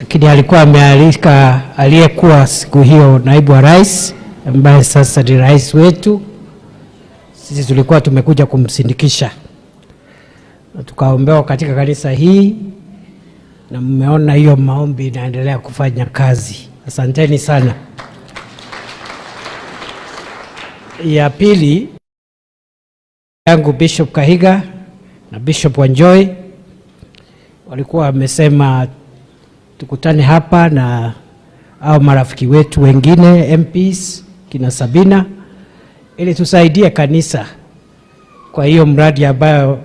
Lakini alikuwa amealika aliyekuwa siku hiyo naibu wa rais ambaye sasa ni rais wetu. Sisi tulikuwa tumekuja kumsindikisha na tukaombewa katika kanisa hii, na mmeona hiyo maombi inaendelea kufanya kazi. Asanteni sana. Ya pili yangu, Bishop Kahiga na Bishop Wanjohi walikuwa wamesema tukutane hapa na au marafiki wetu wengine MPs kina Sabina ili tusaidie kanisa kwa hiyo mradi ambayo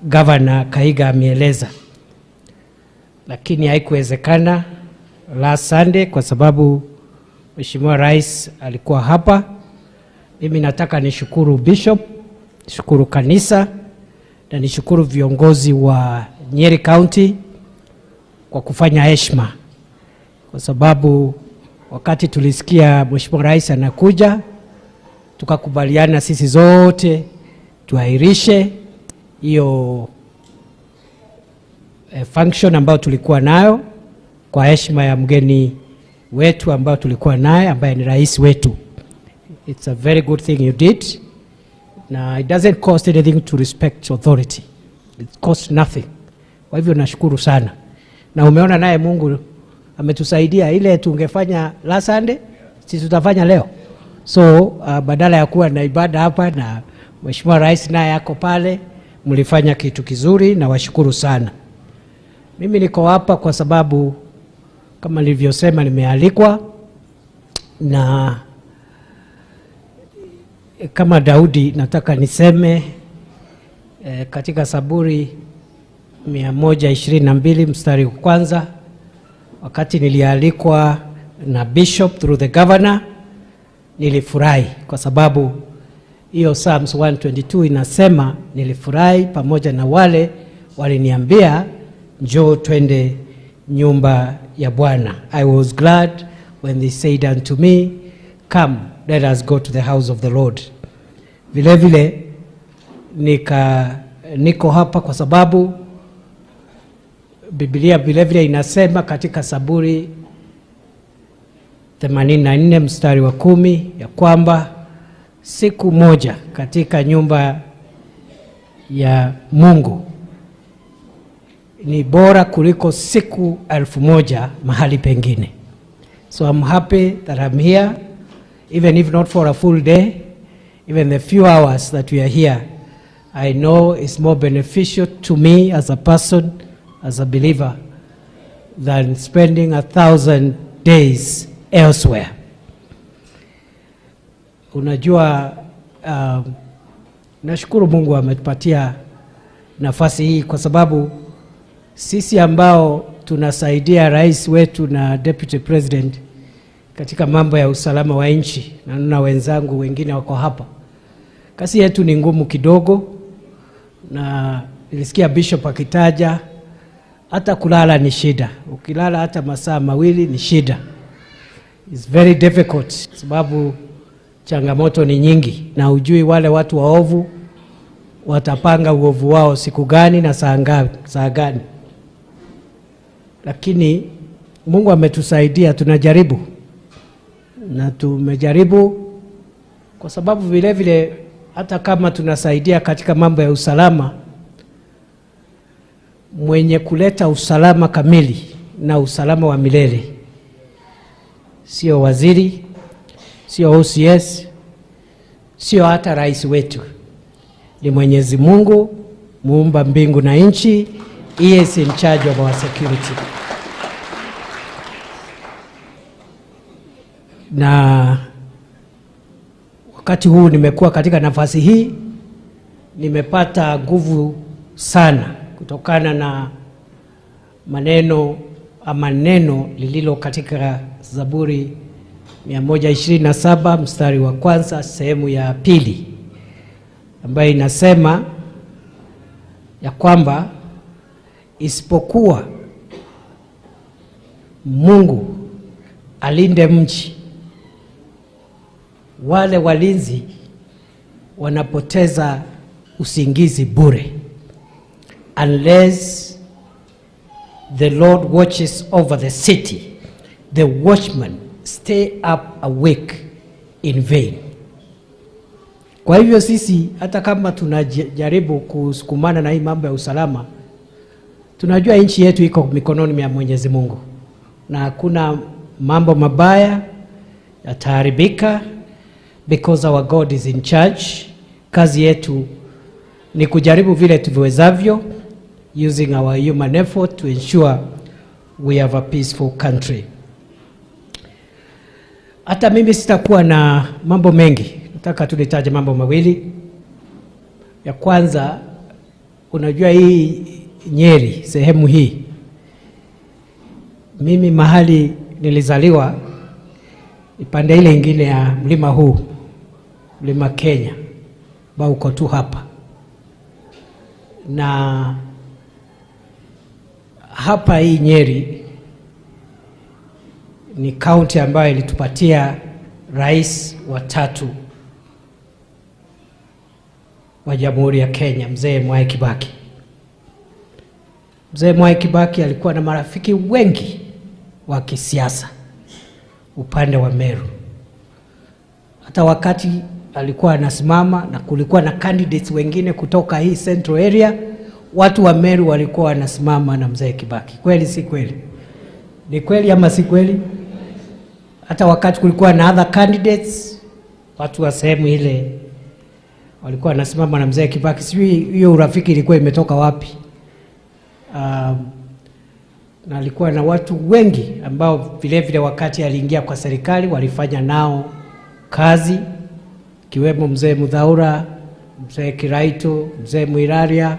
Governor Kahiga ameeleza, lakini haikuwezekana last Sunday kwa sababu Mheshimiwa Rais alikuwa hapa. Mimi nataka nishukuru Bishop, nishukuru kanisa na nishukuru viongozi wa Nyeri County kwa kufanya heshima, kwa sababu wakati tulisikia Mheshimiwa Rais anakuja, tukakubaliana sisi zote tuahirishe hiyo function ambayo tulikuwa nayo kwa heshima ya mgeni wetu ambao tulikuwa naye ambaye ni rais wetu. It's a very good thing you did. Na it doesn't cost anything to respect authority. It costs nothing. Kwa hivyo nashukuru sana. Na umeona naye Mungu ametusaidia, ile tungefanya last Sunday, sisi tutafanya leo. So badala ya kuwa na ibada hapa na Mheshimiwa Rais naye ako pale, mlifanya kitu kizuri na washukuru sana. Mimi niko hapa kwa sababu kama nilivyosema nimealikwa, na kama Daudi nataka niseme katika Zaburi 122 mstari wa kwanza, wakati nilialikwa na bishop through the governor, nilifurahi kwa sababu hiyo Psalms 122 inasema nilifurahi pamoja na wale waliniambia njoo twende nyumba ya Bwana. I was glad when they said unto me, come let us go to the house of the Lord. Vile vile niko hapa kwa sababu Biblia vile vile inasema katika Zaburi 84 mstari wa 10 ya kwamba siku moja katika nyumba ya Mungu ni bora kuliko siku 1000 mahali pengine. So I'm happy that I'm here, even if not for a full day, even the few hours that we are here, I know it's more beneficial to me as a person, as a believer, than spending 1,000 days elsewhere. Unajua, nashukuru Mungu ametupatia nafasi hii kwa sababu sisi ambao tunasaidia rais wetu na deputy president katika mambo ya usalama wa nchi, na naona wenzangu wengine wako hapa, kazi yetu ni ngumu kidogo, na nilisikia bishop akitaja hata kulala ni shida. Ukilala hata masaa mawili ni shida. It's very difficult sababu changamoto ni nyingi, na hujui wale watu waovu watapanga uovu wao siku gani na saa gani. Lakini Mungu ametusaidia, tunajaribu na tumejaribu, kwa sababu vile vile hata kama tunasaidia katika mambo ya usalama, mwenye kuleta usalama kamili na usalama wa milele sio waziri, sio OCS, sio hata rais wetu, ni Mwenyezi Mungu muumba mbingu na nchi. He is in charge of our security. Na wakati huu nimekuwa katika nafasi hii, nimepata nguvu sana kutokana na maneno ama neno lililo katika Zaburi 127 mstari wa kwanza sehemu ya pili, ambayo inasema ya kwamba isipokuwa Mungu alinde mji, wale walinzi wanapoteza usingizi bure. Unless The Lord watches over the city. The watchmen stay up awake in vain. Kwa hivyo sisi hata kama tunajaribu kusukumana na hii mambo ya usalama, tunajua nchi yetu iko mikononi mwa Mwenyezi Mungu na hakuna mambo mabaya yataharibika because our God is in charge. Kazi yetu ni kujaribu vile tuviwezavyo using our human effort to ensure we have a peaceful country. Hata mimi sitakuwa na mambo mengi, nataka tu nitaje mambo mawili. Ya kwanza, unajua hii Nyeri, sehemu hii, mimi mahali nilizaliwa ni pande ile ingine ya mlima huu, Mlima Kenya, ambao uko tu hapa, na hapa hii Nyeri ni kaunti ambayo ilitupatia rais wa tatu wa Jamhuri ya Kenya, Mzee Mwai Kibaki. Mzee Mwai Kibaki alikuwa na marafiki wengi wa kisiasa upande wa Meru. Hata wakati alikuwa anasimama na kulikuwa na candidates wengine kutoka hii central area, watu wa Meru walikuwa wanasimama na Mzee Kibaki. Kweli si kweli? Ni kweli ama si kweli? Hata wakati kulikuwa na other candidates, watu wa sehemu ile walikuwa wanasimama na Mzee Kibaki. Sijui hiyo urafiki ilikuwa imetoka wapi. Na alikuwa na watu wengi ambao vile vile wakati aliingia kwa serikali walifanya nao kazi, kiwemo Mzee Muthaura, Mzee Kiraito, Mzee Mwiraria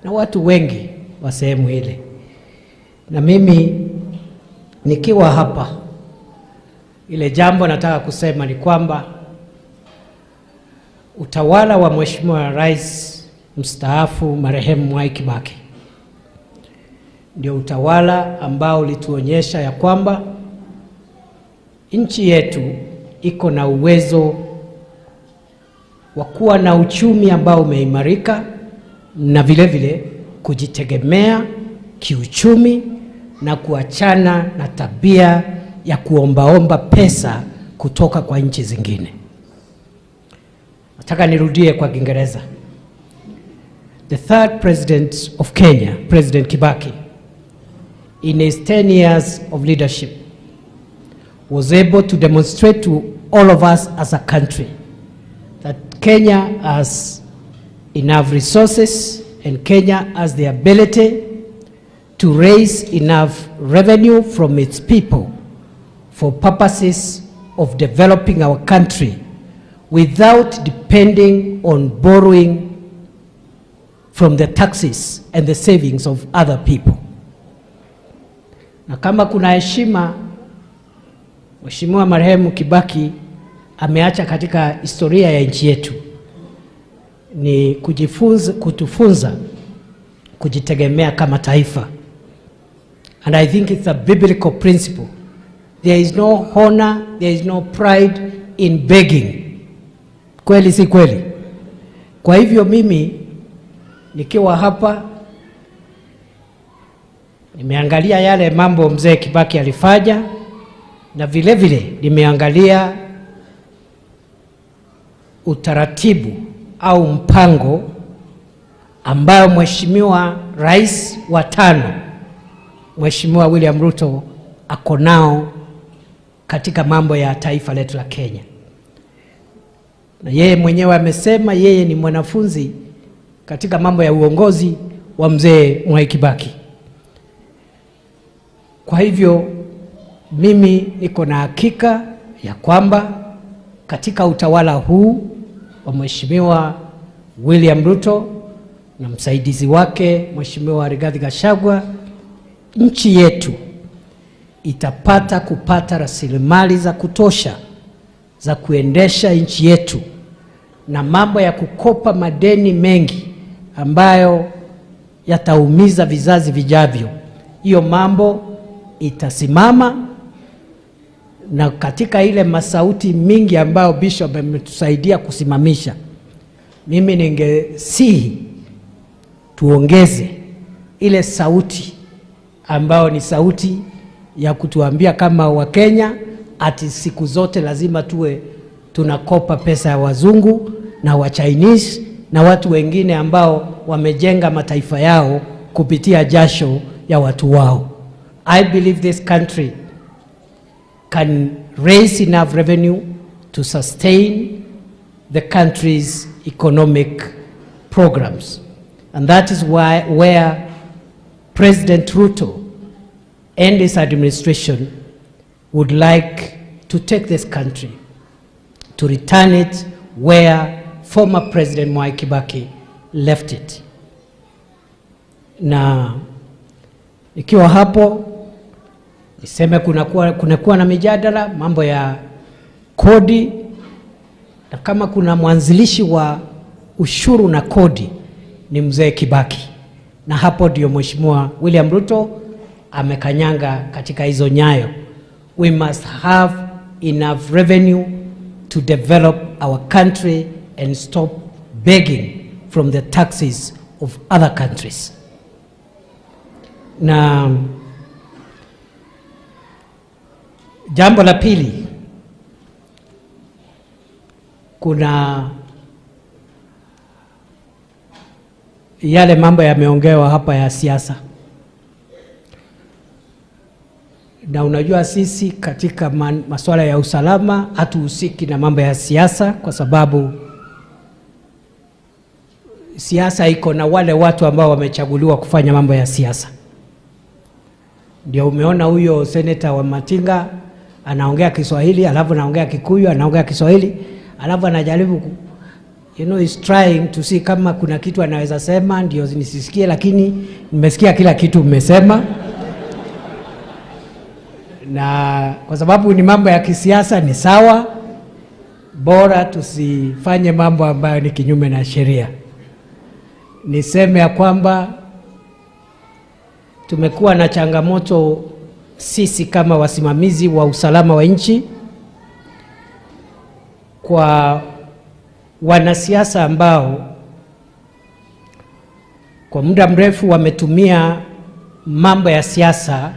na watu wengi wa sehemu ile. Na mimi nikiwa hapa, ile jambo nataka kusema ni kwamba utawala wa Mheshimiwa Rais mstaafu marehemu Mwai Kibaki ndio utawala ambao ulituonyesha ya kwamba nchi yetu iko na uwezo wa kuwa na uchumi ambao umeimarika na vile vile kujitegemea kiuchumi na kuachana na tabia ya kuombaomba pesa kutoka kwa nchi zingine. Nataka nirudie kwa Kiingereza. The third president of Kenya, President Kibaki, in his 10 years of leadership, was able to demonstrate to all of us as a country that Kenya has enough resources and Kenya has the ability to raise enough revenue from its people for purposes of developing our country without depending on borrowing from the taxes and the savings of other people. Na kama kuna heshima Mheshimiwa marehemu Kibaki ameacha katika historia ya nchi yetu ni kujifunza, kutufunza kujitegemea kama taifa. And I think it's a biblical principle. There is no honor, there is no pride in begging. Kweli si kweli? Kwa hivyo mimi nikiwa hapa nimeangalia yale mambo Mzee Kibaki alifanya na vile vile nimeangalia utaratibu au mpango ambayo Mheshimiwa Rais wa tano Mheshimiwa William Ruto ako nao katika mambo ya taifa letu la Kenya. Na yeye mwenyewe amesema yeye ni mwanafunzi katika mambo ya uongozi wa Mzee Mwai Kibaki. Kwa hivyo mimi niko na hakika ya kwamba katika utawala huu wa Mheshimiwa William Ruto na msaidizi wake Mheshimiwa Rigathi Gachagua, nchi yetu itapata kupata rasilimali za kutosha za kuendesha nchi yetu, na mambo ya kukopa madeni mengi ambayo yataumiza vizazi vijavyo, hiyo mambo itasimama. Na katika ile masauti mingi ambayo Bishop ametusaidia kusimamisha, mimi ningesihi tuongeze ile sauti ambao ni sauti ya kutuambia kama Wakenya ati siku zote lazima tuwe tunakopa pesa ya wazungu na wa Chinese na watu wengine ambao wamejenga mataifa yao kupitia jasho ya watu wao. I believe this country can raise enough revenue to sustain the country's economic programs. And that is why where President Ruto and his administration would like to take this country, to return it where former President Mwai Kibaki left it. Na ikiwa hapo niseme kunakuwa na mijadala mambo ya kodi, na kama kuna mwanzilishi wa ushuru na kodi ni Mzee Kibaki, na hapo ndio Mheshimiwa William Ruto amekanyanga katika hizo nyayo. We must have enough revenue to develop our country and stop begging from the taxes of other countries. Na jambo la pili, kuna yale mambo yameongewa hapa ya siasa. Na unajua sisi katika masuala ya usalama hatuhusiki na mambo ya siasa, kwa sababu siasa iko na wale watu ambao wamechaguliwa kufanya mambo ya siasa. Ndio umeona huyo seneta wa Matinga anaongea Kiswahili, alafu anaongea Kikuyu, anaongea Kiswahili, alafu anajaribu he's trying to see kama kuna kitu anaweza sema ndio nisisikie, lakini nimesikia kila kitu umesema. Na kwa sababu ni mambo ya kisiasa ni sawa, bora tusifanye mambo ambayo ni kinyume na sheria. Niseme ya kwamba tumekuwa na changamoto sisi kama wasimamizi wa usalama wa nchi kwa wanasiasa ambao kwa muda mrefu wametumia mambo ya siasa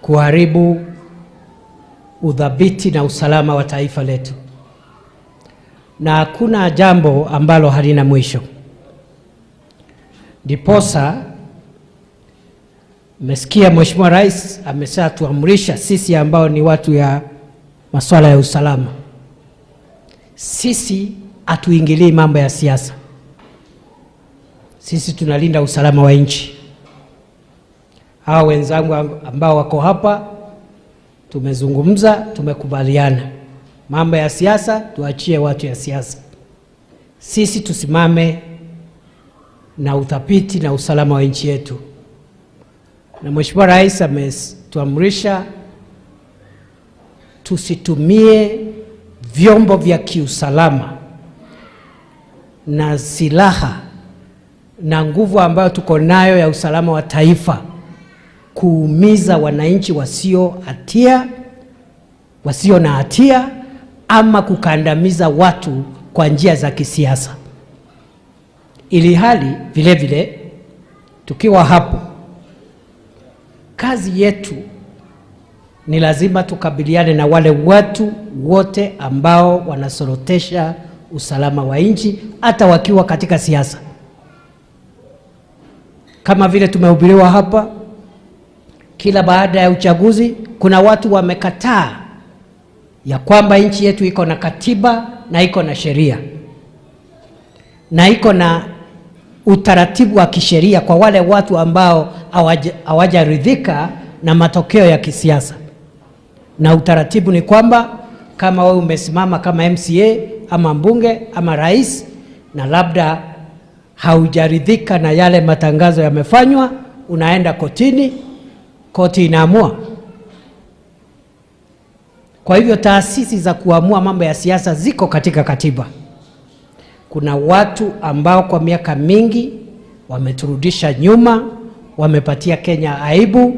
kuharibu udhabiti na usalama wa taifa letu. Na hakuna jambo ambalo halina mwisho. Ndiposa mmesikia Mheshimiwa Rais ameshatuamrisha sisi ambao ni watu ya masuala ya usalama, sisi hatuingilii mambo ya siasa. Sisi tunalinda usalama wa nchi. Hawa wenzangu ambao wako hapa tumezungumza, tumekubaliana. Mambo ya siasa tuachie watu ya siasa. Sisi tusimame na uthabiti na usalama wa nchi yetu. Na Mheshimiwa Rais ametuamrisha tusitumie vyombo vya kiusalama na silaha na nguvu ambayo tuko nayo ya usalama wa taifa kuumiza wananchi wasio na hatia, ama kukandamiza watu kwa njia za kisiasa. Ili hali vile vile tukiwa hapo, kazi yetu ni lazima tukabiliane na wale watu wote ambao wanasorotesha usalama wa nchi hata wakiwa katika siasa. Kama vile tumehubiriwa hapa, kila baada ya uchaguzi kuna watu wamekataa ya kwamba nchi yetu iko na katiba na iko na sheria na iko na utaratibu wa kisheria kwa wale watu ambao hawajaridhika na matokeo ya kisiasa. Na utaratibu ni kwamba kama wewe umesimama kama MCA ama mbunge ama rais na labda haujaridhika na yale matangazo yamefanywa, unaenda kotini, koti inaamua. Kwa hivyo taasisi za kuamua mambo ya siasa ziko katika katiba. Kuna watu ambao kwa miaka mingi wameturudisha nyuma, wamepatia Kenya aibu,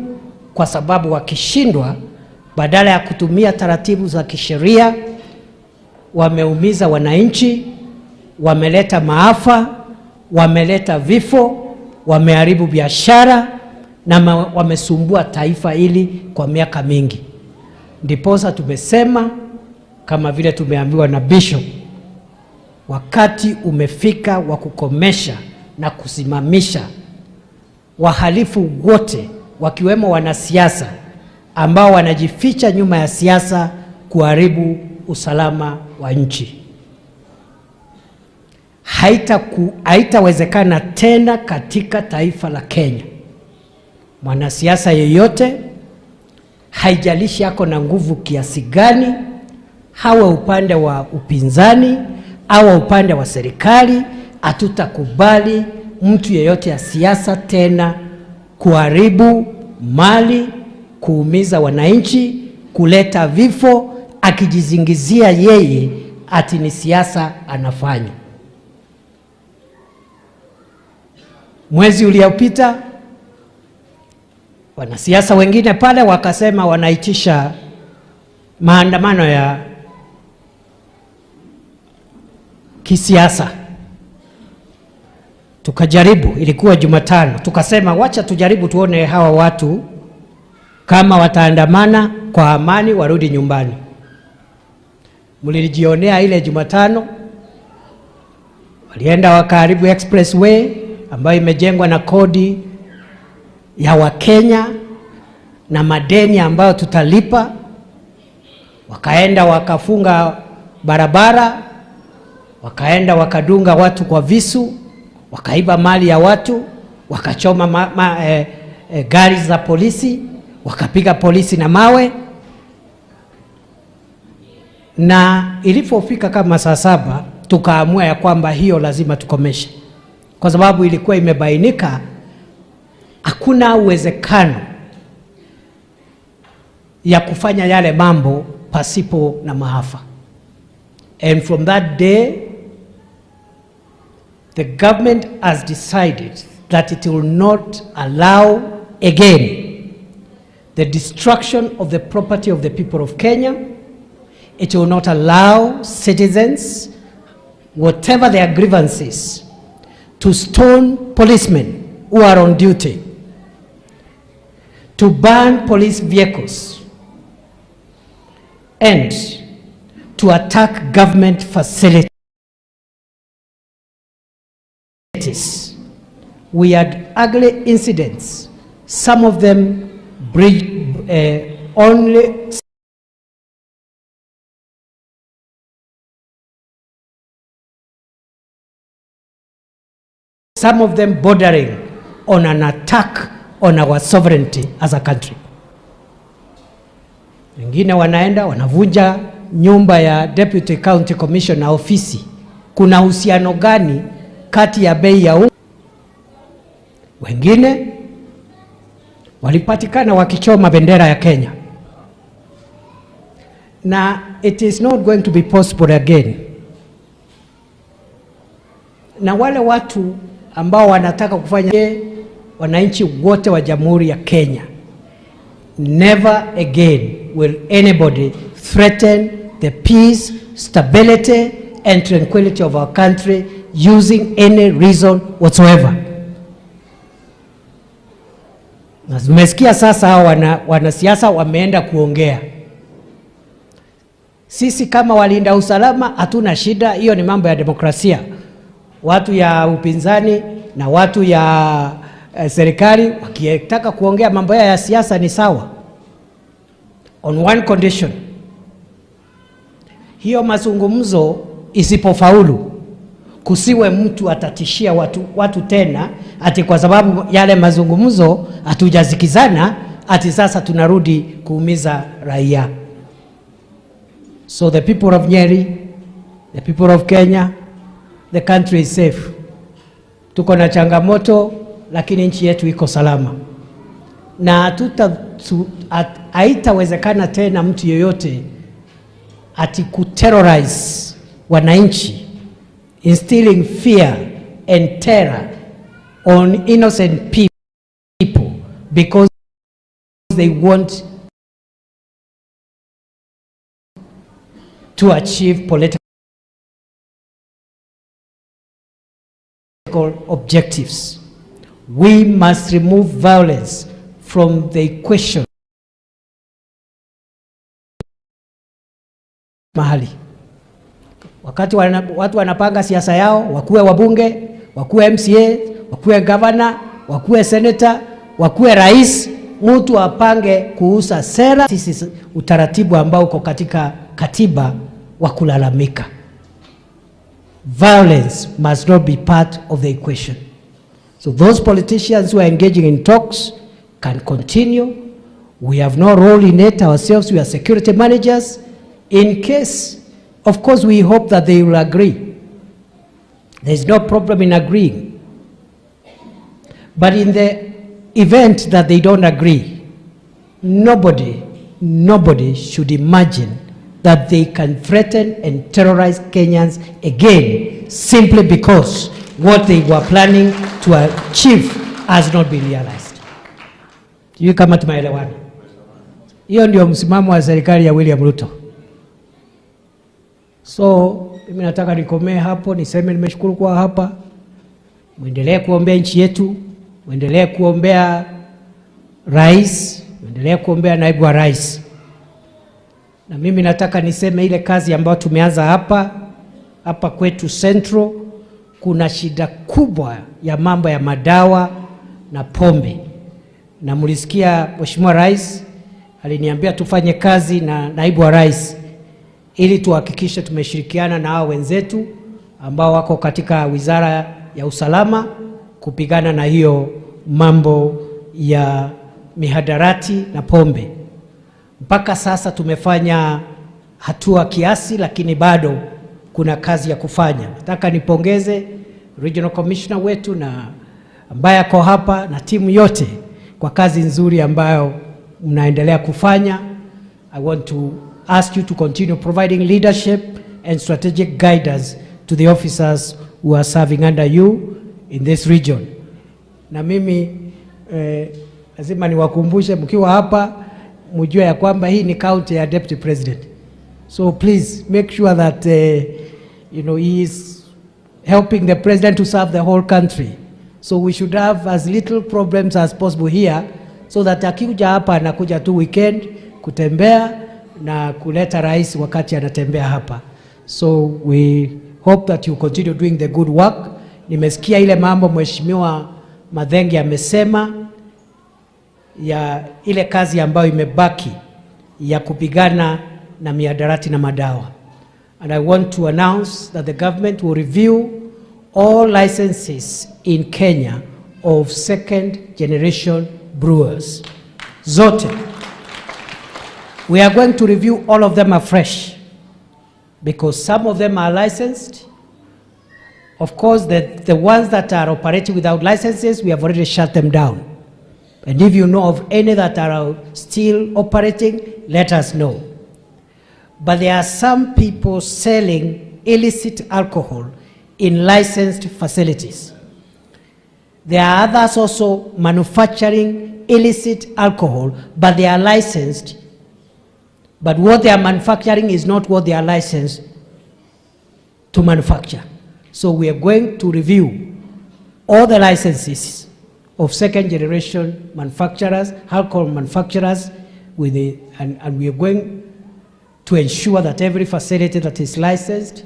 kwa sababu wakishindwa, badala ya kutumia taratibu za kisheria, wameumiza wananchi, wameleta maafa, wameleta vifo, wameharibu biashara, na wamesumbua taifa hili kwa miaka mingi. Ndiposa tumesema kama vile tumeambiwa na Bishop, wakati umefika wa kukomesha na kusimamisha wahalifu wote wakiwemo wanasiasa ambao wanajificha nyuma ya siasa kuharibu usalama wa nchi. Haitawezekana tena katika taifa la Kenya mwanasiasa yeyote, haijalishi yako na nguvu kiasi gani, hawa upande wa upinzani au upande wa serikali, hatutakubali mtu yeyote ya siasa tena kuharibu mali, kuumiza wananchi, kuleta vifo, akijizingizia yeye ati ni siasa anafanya. Mwezi uliopita wanasiasa wengine pale wakasema wanaitisha maandamano ya kisiasa. Tukajaribu, ilikuwa Jumatano, tukasema wacha tujaribu tuone hawa watu kama wataandamana kwa amani warudi nyumbani. Mlilijionea ile Jumatano, walienda wakaharibu expressway ambayo imejengwa na kodi ya Wakenya na madeni ambayo tutalipa. Wakaenda wakafunga barabara, wakaenda wakadunga watu kwa visu, wakaiba mali ya watu, wakachoma gari za polisi, wakapiga polisi na mawe. Na ilipofika kama saa 7 tukaamua ya kwamba hiyo lazima tukomeshe, kwa sababu ilikuwa imebainika hakuna uwezekano ya kufanya yale mambo pasipo na maafa. And from that day, the government has decided that it will not allow again the destruction of the property of the people of Kenya. It will not allow citizens, whatever their grievances, to stone policemen who are on duty, to burn police vehicles, and to attack government facilities. We had ugly incidents, some of them only some of them bordering on an attack on our sovereignty as a country. Wengine wanaenda wanavunja nyumba ya Deputy County Commissioner ofisi. Kuna uhusiano gani kati ya bei ya unga? Wengine walipatikana wakichoma bendera ya Kenya. Na it is not going to be possible again. Na wale watu ambao wanataka kufanya, wananchi wote wa Jamhuri ya Kenya, never again will anybody threaten the peace, stability and tranquility of our country using any reason whatsoever. Na tumesikia sasa hao wanasiasa wameenda kuongea. Sisi kama walinda usalama hatuna shida, hiyo ni mambo ya demokrasia. Watu ya upinzani na watu ya serikali wakitaka kuongea mambo ya siasa ni sawa, on one condition: hiyo mazungumzo isipofaulu, kusiwe mtu atatishia watu tena ati kwa sababu yale mazungumzo hatujazikizana ati sasa tunarudi kuumiza raia. So the people of Nyeri, the people of Kenya, the country is safe. Tuko na changamoto lakini nchi yetu iko salama. Na haitawezekana tena mtu yeyote ati kuterrorize wananchi, instilling fear and terror on innocent people because they want to achieve political objectives. We must remove violence from the equation mahali. Wakati watu wanapanga siasa yao, wakuwe wabunge, wakuwe MCA, wakuwe governor, wakuwe senator, wakuwe rais, mtu apange kuuza sera. Sisi utaratibu ambao uko katika katiba wa kulalamika. Violence must not be part of the equation. So those politicians who are engaging in talks can continue. We have no role in it ourselves. We are security managers. In case, of course, we hope that they will agree. There is no problem in agreeing. But in the event that they don't agree, nobody, nobody should imagine that they can threaten and terrorize Kenyans again simply because what they were planning to achieve has not been realized. Sijui kama tumeelewana. Hiyo ndio msimamo wa serikali ya William Ruto. So mimi nataka nikomee hapo, niseme nimeshukuru kuwa hapa. Mwendelee kuombea nchi yetu, mwendelee kuombea rais, mwendelee kuombea naibu wa rais. Na mimi nataka niseme ile kazi ambayo tumeanza hapa hapa kwetu Central, kuna shida kubwa ya mambo ya madawa na pombe, na mlisikia Mheshimiwa Rais aliniambia tufanye kazi na naibu wa rais ili tuhakikishe tumeshirikiana na hao wenzetu ambao wako katika wizara ya usalama kupigana na hiyo mambo ya mihadarati na pombe. Mpaka sasa tumefanya hatua kiasi, lakini bado kuna kazi ya kufanya. Nataka nipongeze Regional Commissioner wetu na ambaye ako hapa na timu yote kwa kazi nzuri ambayo mnaendelea kufanya. I want to ask you to continue providing leadership and strategic guidance to the officers who are serving under you in this region. Na mimi lazima niwakumbushe mkiwa hapa mjue ya kwamba hii ni county ya Deputy President. So please make sure that he is helping the president to serve the whole country. So we should have as little problems as possible here so that akikuja hapa anakuja tu weekend kutembea na kuleta rais wakati anatembea hapa. So we hope that you continue doing the good work. Nimesikia ile mambo Mheshimiwa Mathenge amesema ya ile kazi ambayo imebaki ya kupigana na mihadarati na madawa. And I want to announce that the government will review all licenses in Kenya of second generation brewers. Zote. We are going to review all of them afresh because some of them are licensed. Of course, the ones that are operating without licenses, we have already shut them down. And if you know of any that are still operating, let us know. But there are some people selling illicit alcohol in licensed facilities. There are others also manufacturing illicit alcohol, but they are licensed. But what they are manufacturing is not what they are licensed to manufacture. So we are going to review all the licenses of second generation manufacturers, alcohol manufacturers, and we are going to ensure that every facility that is licensed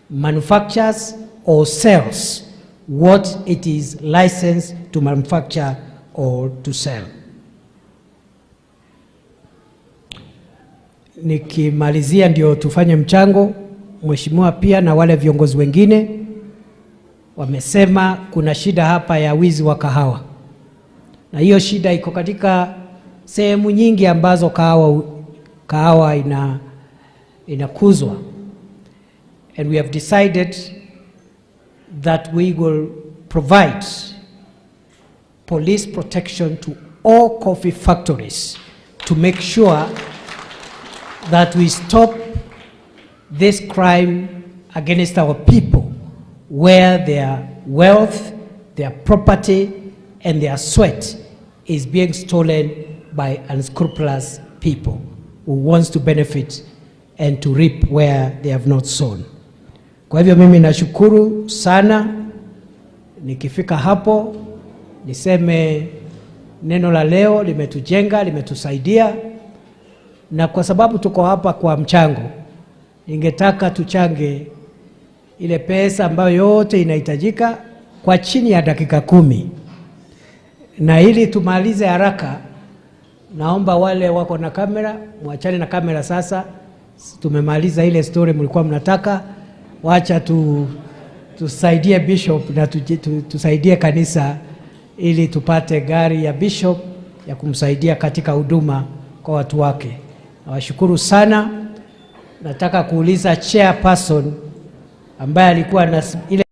manufactures or sells what it is licensed to manufacture or to sell. Nikimalizia ndio tufanye mchango, Mheshimiwa pia na wale viongozi wengine wamesema kuna shida hapa ya wizi wa kahawa. Na hiyo shida iko katika sehemu nyingi ambazo kahawa inakuzwa. And we have decided that we will provide police protection to all coffee factories to make sure that we stop this crime against our people, where their wealth, their property, and their sweat is being stolen by unscrupulous people who wants to benefit and to reap where they have not sown. Kwa hivyo mimi nashukuru sana. Nikifika hapo niseme Neno la leo limetujenga, limetusaidia, na kwa sababu tuko hapa kwa mchango, ningetaka tuchange ile pesa ambayo yote inahitajika kwa chini ya dakika 10. Na ili tumalize haraka, naomba wale wako na kamera mwachane na kamera sasa. Tumemaliza ile story mlikuwa mnataka. Wacha tusaidie bishop na tusaidie kanisa ili tupate gari ya bishop ya kumsaidia katika huduma kwa watu wake. Nawashukuru sana. Nataka kuuliza chairperson ambaye alikuwa na ile